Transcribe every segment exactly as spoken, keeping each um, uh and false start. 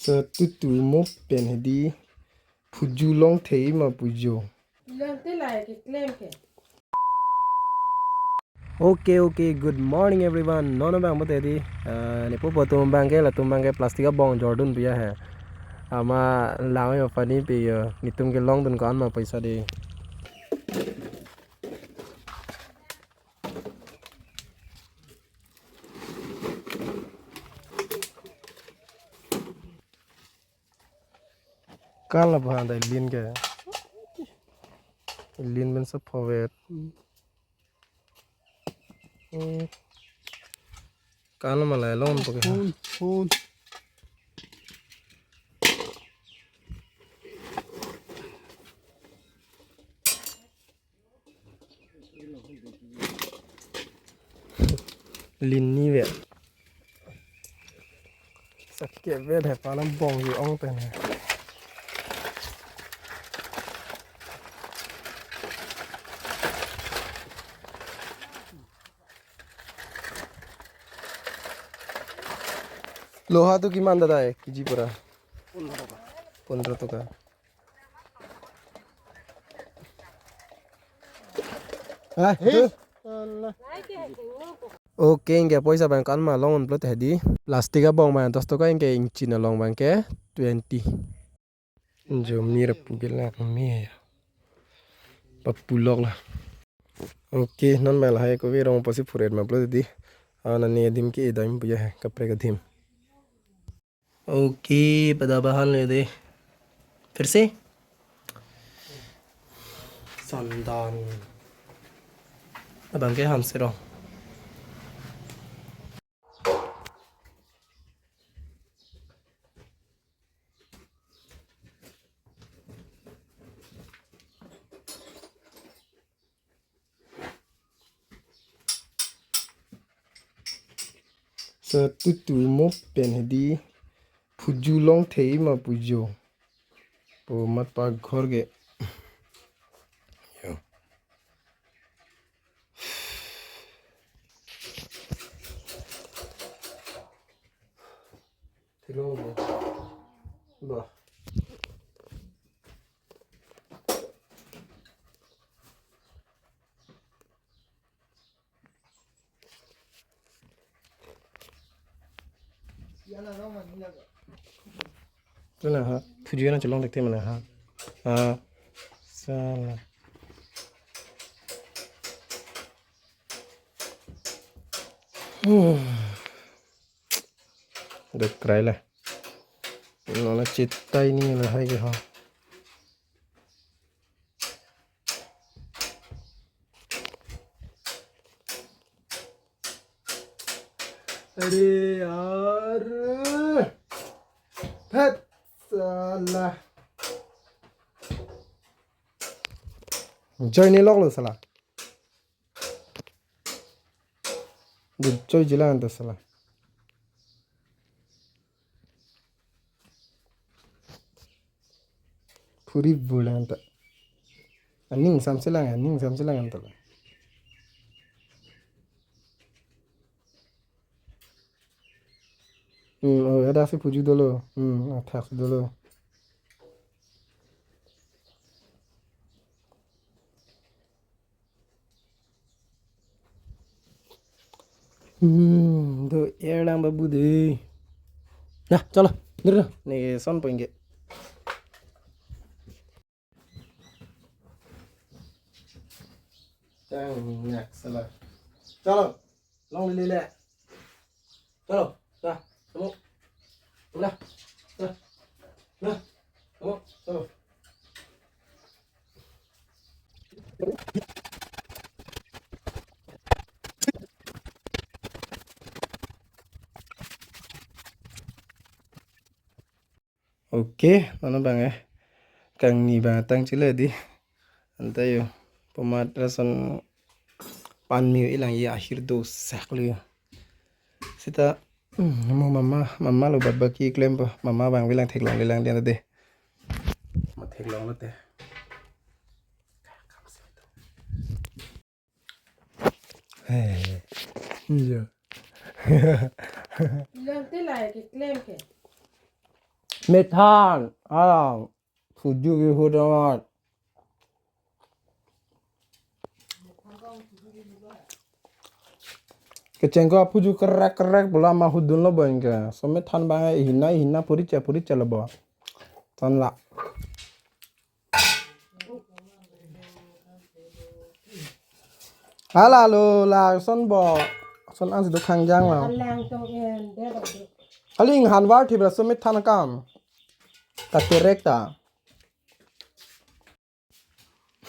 Sa tutu mo pen hedi phuju long thei ma pujo. Long te lai ke klem ke. Okay, okay. Good morning, everyone. Non abang mo te di. Ah, ne pupo atum abang ke, latum abang ke plastic abong jordun puya he. Ama lang yo pani pe yo. Netum ke longdun ko-an ma paisa de. Kala ba dai lin ke. Lin ben sa phovet. Hmm. Kala malai long po ke. Phone, phone. Lin ni ve. Sakya ve hai pa na bong ji ong pen hai. Loha tu kiman dada ek kg pura? Pondro toka. Pondro toka. Ah, eh, tu. Alah. Okay, ingke poisa abang ko-an ma long-un plot hedi. Plastic abong abang dos toka, ingke ingchin along abang ke twenty. Jomir apu ke lang me ya. Papu lok la. Okay, non abang lahai ko ve rong pasi phuret ma plot hedi. Ah, nani adim ke edam puya hai, kaprek adim. Okay, pada bahan le de. फिर से? Sandan. Abang ke han siro. Sa tutu mo pen hedi phuju long thei ma pujo. Po mat pa ghor ke. Yo. Thilo bo. Ba. Tuna ha, phuju na chelong thekthek mane ha. Ah, sala. Hmm. Dek try le. Non achitai ni lahai ke ha. अरे यार, धत साला। Join ni lok lo sala. Dun choi jila anta sala. Phuri bula anta. Aning samselang, aning samselang anta la. Hmm, oh, ada si phuju dolo. Hmm, athak dolo. Hmm, do air lang babu de. Nah, chalo. Dulu, dulu. Nih, son point ke. Tang, nyak, salah. Chalo. Long lele le. Chalo, dah, temu. Udah, dah, dah, temu, chalo. Okay, non abang eh. Kangni abang tang chile di. Anta yo. Pomat rason pan mi ilang ya akhir do sak lu. Sita, hmm, mo mama, mama lo bat baki klem po. Mama abang bilang theklong le lang dia de. Ma theklong lo te. Hey. Iya. Long te lai ke klem ke. Methan, alang, phuju kehut amat. Kecheng ko phuju kerek kerek bola ma hudun lo bo anke. So methan bang hina hina puricha puricha lo bo. Ton la. Hala lo la son bo. Son an si do khangjang lo. Alang tong en de do. Aling han war thi bra so methan akam. Ta terek ta.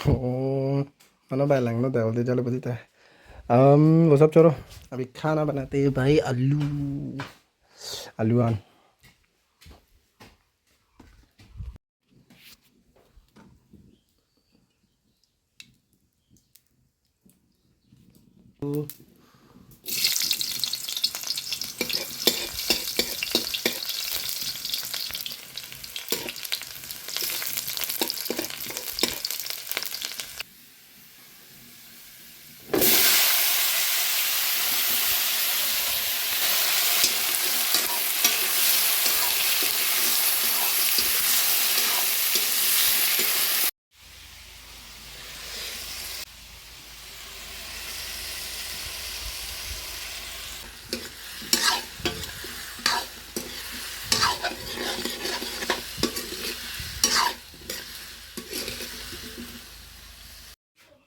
Oh, ano bai lang no dal de jalo pati ta. Um, what's up choro? Abhi khana banate bhai, aloo. Aloo an.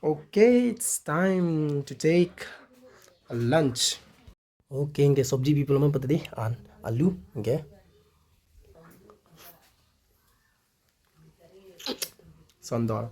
Okay, it's time to take a lunch. Okay, anke sobji bipulo man patadi an aloo, okay. Sondor.